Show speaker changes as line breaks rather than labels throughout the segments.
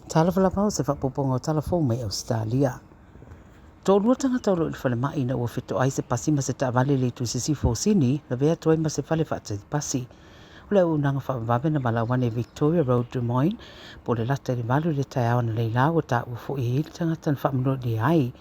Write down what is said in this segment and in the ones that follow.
Talofa lava o se faaopoopoga o tala fou mai Ausetalia. Toalua tagata o lo o i le falemai ina ua fetoai se pasi ma se taavale i le itu i sisifo o Sini, lavea atu ai ma se fale faatali pasi. O le auaunaga faavavave na valaau ane i Victoria Road, Drummoyne, po o le lata i le 8 i le taeao analeila ua taua foi e i ai le tagata na faamanualia ai.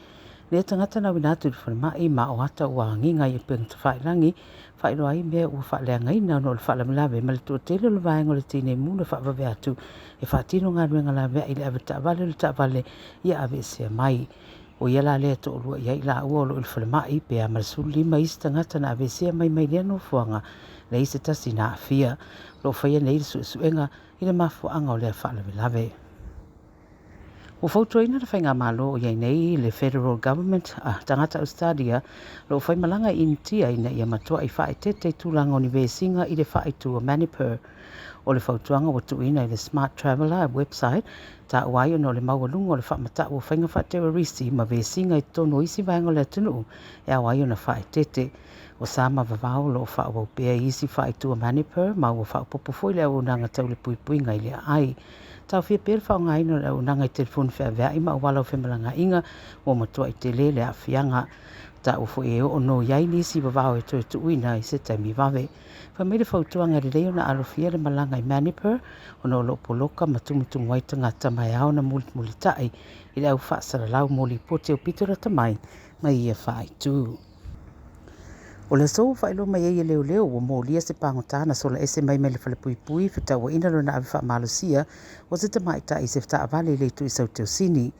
Lea tagata na auina atu i le falemai ma o ata ua agiga i upega tafailagi, faailoa ai mea ua faaleagaina ona o le faalavelave ma le toatele o le vaega o le tinei mu na faavave atu e faatino galuega laveai i le avetaavale o le taavale ia aveesea mai. O ia la lea toalua i ai laua o lo o i le falemai pe a ma le 15 isi tagata na aveesea mai mai lea nofoaga, leai se tasi na aafia. O lo o faia nei le suesuega i le mafuaaga o lea faalavelave. Ua fautuaina le faigamalo o i ai nei le Federal Government a tagata Australia lo o faimalaga i Initia ina ia matuai faaeteete i tulaga o ni vesiga i le faaitu o Manipur. O le fautuaga ua tuuina i le Smart Traveller website taua ai ona o le maualuga o le faamatau o faiga faaterorisi ma vesiga i totonu o isi vaega o le atunuu e ao ai ona faaeteete. O sa ma vavao o lo o faaauau pea i isi faaitu o Manipur ma ua faaopoopo foi le auaunaga tau le puipuiga i le aai. Taofia pea le faaaogaina o le auaunaga i telefoni feaveai ma auala o femalagaaiga ua matuai tele le aafiaga. Taua foi e oo no i ai nisi vavao e toe tuuina i se taimi vave. Fai mai le fautuaga e lelei ona alofia le malaga i Manipur ona o lo o poloka ma tumutumu ai tagata ma e ao ona mulimulitai i le au faasalalau mo lipoti aupito lata mai mai ia faaitu. O le aso ua faailoa mai ai e leoleo ua molia se pagota na sola ese mai mai le falepuipui fetauaina lona ave faamalosia o se tamaitai i se taavale i le itu i Saute o Sini.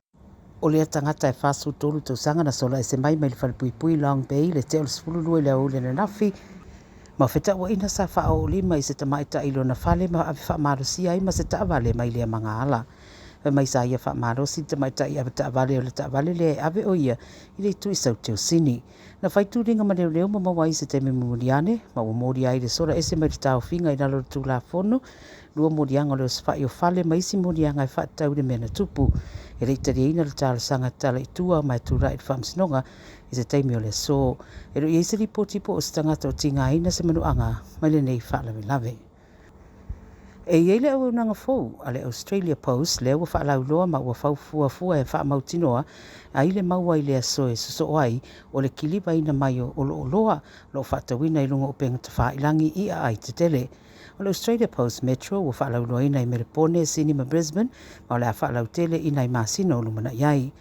O lea tagata e 43 tausaga na sola ese mai mai le falepuipui Long Bay le tea o le 12 i le aoauli ananafi ma fetauaina sa faaoo lima i se tamaitai i lona fale ma ave faamalosia ai ma se taavale mai lea magaala. Fai mai sa ia faamalosi le tamaitai ave taavale o le taavale lea e ave o ia i le itu i Saute o Sini. Na fai tuliga ma leoleo ma maua ai se taimi mulimuli ane ma ua molia ai le sola ese mai le taofiga i lalo o le Tulafono, lua moliaga o le osofai o fale ma isi moliaga e faatatau i le mea na tupu. E le i taliaina le talosaga tatala i tua ma e tulai i le faamasinoga i se taimi o le aso. E le o i ai se lipoti po o se tagata o tigaina se manuaga mai lenei faalavelave. E i ai le auaunaga fou a le Australia Post lea ua faalauiloa ma ua faufuafua e faamautinoa ai le maua i le aso e sosoo ai o le kilivaina mai o oloa o lo o faatauina i luga o upega tafailagi i aai tetele. O le Australia Post Metro ua faalauiloaina i Melepone, Sini ma Brisbane ma o le a faalautele i nai masina o lumanai ai.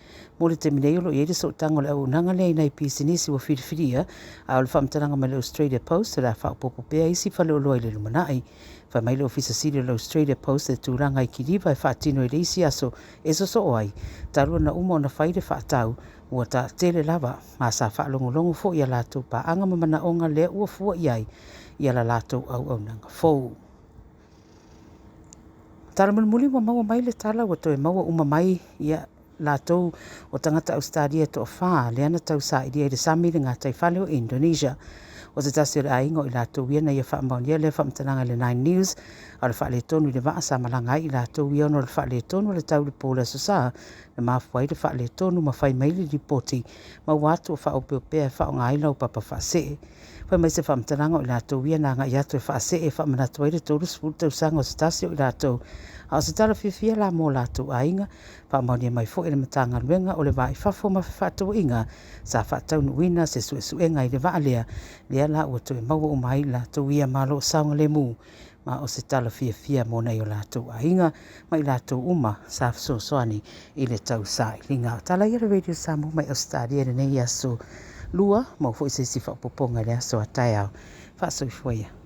Mo le taimi nei o lo o i ai le sootaga o le auaunaga lea i nai pisinisi ua filifilia, a o le faamatalaga mai le Australia Post o le a faaopoopo pea isi faleoloa i le lumanai. Fai mai le Ofisa Sili o le Australia Post le tulaga i kiliva e faatino i le isi aso e sosoo ai, talu ona uma ona fai le faatau, ua taatele lava ma sa faalogologo foi i a latou paaga ma manaoga lea ua fua i ai ia la latou auaunaga fou. Tala mulimuli ua maua mai le tala ua toe maua uma mai ia latou o tagata Australia e toafa lea na tausailia i le sami i le gataifale o Indonesia. O se tasi o le aiga o i latou ia na ia faamaonia lea faamatalaga i le Nine News, a o le faaletonu i le vaa sa malaga ai i latou ia ona o le faaletonu o le tau i le po o le Aso Sa na mafua ai le faaletonu ma fai mai le lipoti ma ua atu o faaopeopea e faaaoga ai laupapa faasee. Fai mai se faamatalaga o i latou ia na agai atu e faasee e faamanatu ai le 30 tausaga o se tasi o i latou, a o se tala fiafia la mo latou aiga. Faamaonia mai foi e le Matagaluega o le Va i Fafo ma Fefaatauaiga sa faataunuuina se suesuega i le vaa lea, lea la ua toe maua uma ai latou ia ma o lo o saogalemu, ma o se tala fiafia mo nai o latou aiga ma i latou uma sa fesoasoani i le tausailiga. Tala ia le Radio Samoa mai Ausetalia i lenei aso lua, maua foi se isi faaopoopoga i le aso a taeao. Faasoifua ia.